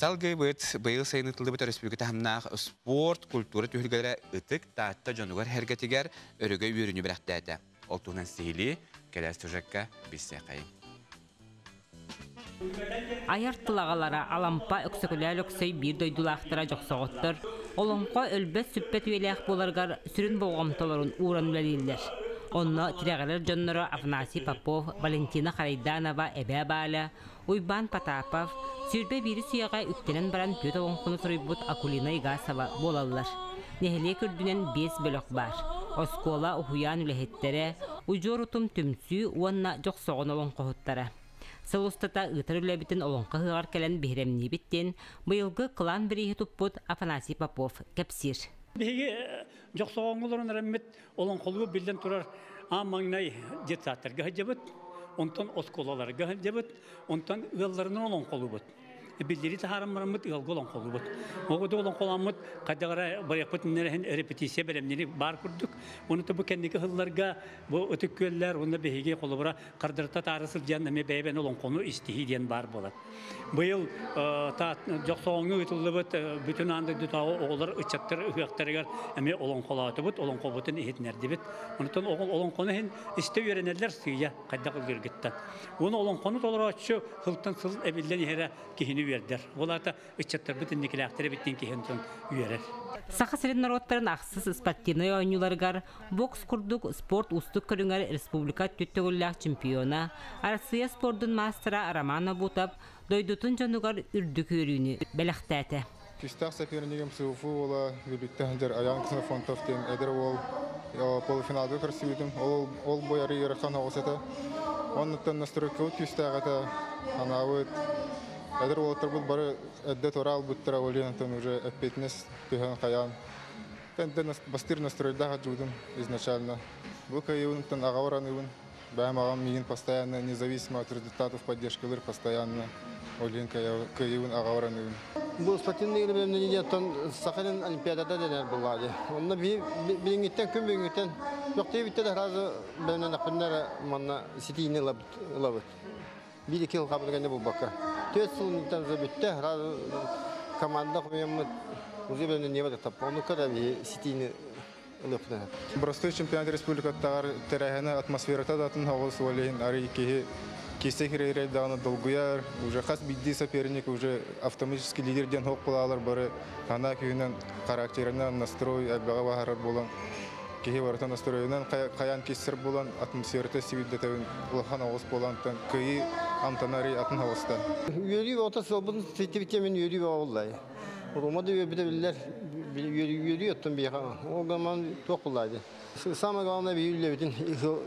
Салгыыбыт быйыл сайын ыытыллыбыт өрөспүүбүлүкэ таһымнаах спорт, культура түһүлгэлэрэ ытык Таатта дьонугар-сэргэтигэр өрөгөй үөрүүнү бэлэхтээтэ. Ол туһунан сиһилии кэлэр сюжекка билсиэххэйиҥ. Айар тыл аҕалара Алампа Өксөкүлээл Өксөй биир дойдулаахтара дьохсоҕоттор олоҥхо өлбөт-сүппэт үйэлээх буоларыгар сүрүн болҕомтолорун ууран үлэлииллэр. Онно тирэҕирэр дьонноро Афанасий Попов, Валентина Харайданова, Эбээ Бааля, Уйбаан Потапов, 21 үйэҕэ үктэнэн баран түөрт олоҥхону суруйбут Акулина Игасова буолаллар. Нэһилиэк үрдүнэн биэс бөлөх баар. Оскуола, уһуйаан үлэһиттэрэ, удьуор утум түмсүү уонна дьохсоҕон олоҥхоһуттара. Сыл устата ыытар үлэбитин олоҥхо ыһыаҕар кэлэн биһирэмниибит диэн быйылгы кылаан бирииһи туппут Афанасий Попов кэпсиир. Биһиги дьохсоҕоҥҥо олорон эрэммит олоҥхолуу биллэн турар аан маҥнай детсадтарга сылдьабыт, онтон оскуолаларга сылдьабыт, онтон ыалларынан олоҥхолуубут. Биллири таһааран бараммыт ыалга олоҥхолуубут. Оҕо олоҥхолооммут хайдах эрэ барыахпыт иннинэ репетиция бэлэмнэри баар курдук. Ону бу кэнники сылларга бу Ытык Күөллэр уонна биһиги холобура хардарыта таары сылдьан эмиэ бэйэ-бэйэни олоҥхону истиһии диэн баар буолар. Быйыл Дьохсоҕоҥҥо ыытыллыбыт бүтүн аан дойдутааҕы оҕолор ыччаттар ыһыахтарыгар эмиэ олоҥхолоотубут, олоҥхобутун иһитиннэрдибит. Онтон олоҥхону иһин истэ үөрэнэллэр сыыйа хайдах ыллыыргыттан. Уонна олоҥхону толорооччу сылтан сыл эбиллэн иһэрэ киһини үөрдэр. Ол аата ыччаттарбыт инникилээхтэр эбит диэн киһи онтон үөрэр. Саха сирин норуоттарын ахсыс спортивнай оонньууларыгар бокс курдук спорт уустук көрүҥэр республика түт төгүллээх чемпиона, Арассыыйа спордун маастара Роман Обутов дойдутун дьонугар үрдүк үөрүүнү бэлэхтээтэ. Күүстээх сопернигым СУФУ уола Бүлүүттэн сылдьар Аян Ксенофонтов диэн эдэр уол полуфиналга көрсүбүтүм. Ол, ол бой арый ыарахан оҕус этэ. Оннуттан настройкабыт күүстээх этэ. Анаабыт эдэр уолаттарбыт бары эрдэ туора албыттара, ол иһин уже эппиэтинэс түһэн хайаан бастыыр настройдаах отжубутум изначально. Бу кыайыыбын аҕабар аныыбын. Бэйэм аҕам миигин постоянно, независимо от результатов поддержкалыыр постоянно. Ол иһин кыайыыбын аҕабар аныыбын. Бу спортивный бэлэмнэнииттэн Сахалин Олимпиадата дэнэр буоллаҕа. Онно билиҥҥиттэн күн бүгүҥҥүттэн тохтуу бүттэ да сразу бэлэмнэнэхпинэ манна ситиини ылабыт. Биир икки хабыр кэннэ булбакка. Төрт сыл бүттэ сразу команда хомуйаммыт уже бэлэмнэниэбэ таппа. Оннукка да ситиини ылыахпытын. Простой чемпионат республикаттааҕар тэрээһинэ атмосферата да атын оҕус ол иһин арый киһи кисе кирейрей даҕаны долгуйар, уже хас биирдии соперник уже автоматически лидер диэн хоқ булаалар бары хана күүһүнэн характерынан настрой элбэҕи баһарар буолан киһи барыта настройунан хайаан киссер буолан атмосферата сибиддетэбин улахан оҕус буолантан кыйы амтанары атын оҕуста. Үөрүү ото сылбын ситибитте мен үөрүү боллай. Рома да үөрбүтэ биллэр, үөрүү оттон биэхэ. Ол гаман туох буллайды. Самое главное би үлэбитин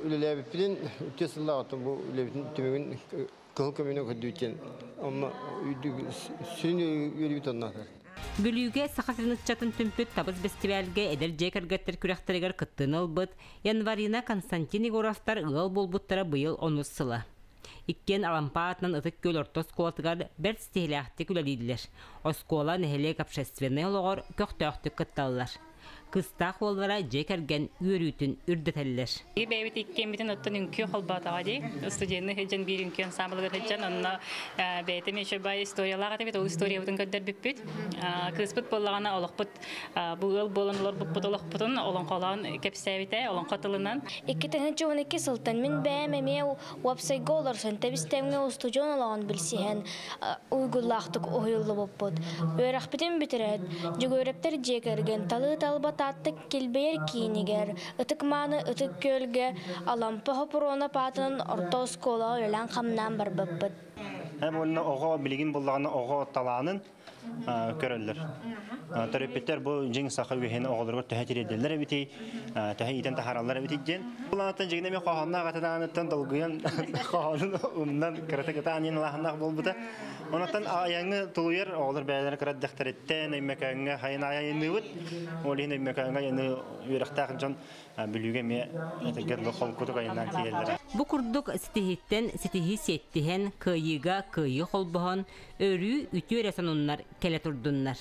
үлэлээбиппитин үтүө сыллаах оттон бу үлэбитин түмүгүн кыһыл көмүнү көрдүүтэн онно сүрүн үөрүүбүт онно. Бүлүүгэ Саха сирин ыччатын түмпүт Табыс бэстибээлгэ эдэр дьиэ кэргэттэр күрэхтэригэр кыттыыны ылбыт Январина Константин Егоровтар ыал буолбуттара быйыл онус сыла. Иккиэн Алампа аатынан Ытык Күөл орто оскуолатыгар бэрт ситиһилээхтик үлэлииллэр. Оскуола нэһилиэк общественнай олоҕор көхтөөхтүк кытталлар. Кыыстаах уоллара дьиэ кэргэн үөрүүтүн үрдэтэллэр. Бэйэбит иккиэммитин оттон үҥкүү холбоотоҕо дии. Студенны сылдьан биир үҥкүү ансамблыгар сылдьан онно бэйэтэ еще бай историялаах этибит, ол историябытын көрдөрбүппүт. Кыыспыт буоллаҕына олохпут бу ыал буолан олорбуппут олохпутун олоҥхолоон кэпсээбитэ, олоҥхо тылынан. 2012 сылтан мин бэйэм эмиэ уопсайга олорсон тэбис-тэҥҥэ устудьуон олоҕун билсиһэн уйгулаахтык уһуйуллубуппут. Үөрэхпитин бүтэрээт, Дьөгүөрэптэр дьиэ кэргэн талыы-талба Таатта килбэйэр киинигэр, ытык-мааны Ытык Күөлгэ Алампа Хопуруонап аатынан орто оскуолаҕа үлэлээн-хамнаан барбыппыт. Уонна оҕо билигин буллаҕына оҕо талаанын көрөллөр. Төрөппүттэр бу дьиҥ саха үгэһин оҕолоругар төһө тириэрдэллэр эбитий, төһө иитэн таһаараллар эбитий диэн. Улаатан дьиҥинэ эмиэ хоһоонноох атынаныттан долгуйан хоһоонун умнан кыратык ытаан иэн улааханнаах буолбута. Онтон айаҥы тулуйар оҕолор бэйэлэрэ кыра дэхтэриттэн Өймөкөөҥҥө хайын айанныыбыт. Ол иһин Өймөкөөҥҥө айаны үөрэхтээх дьон Бүлүүгэ эмиэ этэргэ дылы холкутук айаннаан тиийэллэрэ. Бу курдук ситиһииттэн ситиһии сиэттиһэн, кыайыыга кыайыы холбоһон, өрүү үтүө эрэ сонуннар кэлэ турдуннар.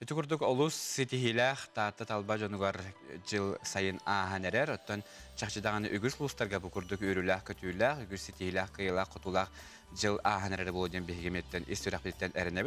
Ити курдук олус ситиһиилээх Таатта талба дьонугар дьыл сайын ааһан эрэр. Оттон чахчы даҕаны үгүс улуустарга бу курдук үөрүүлээх-көтүүлээх, үгүс ситиһиилээх, кыайыылаах-хотуулаах дьыл ааһан эрэрэ буолуо диэн биһиги миэттэн ис сүрэхпититтэн эрэнэбит.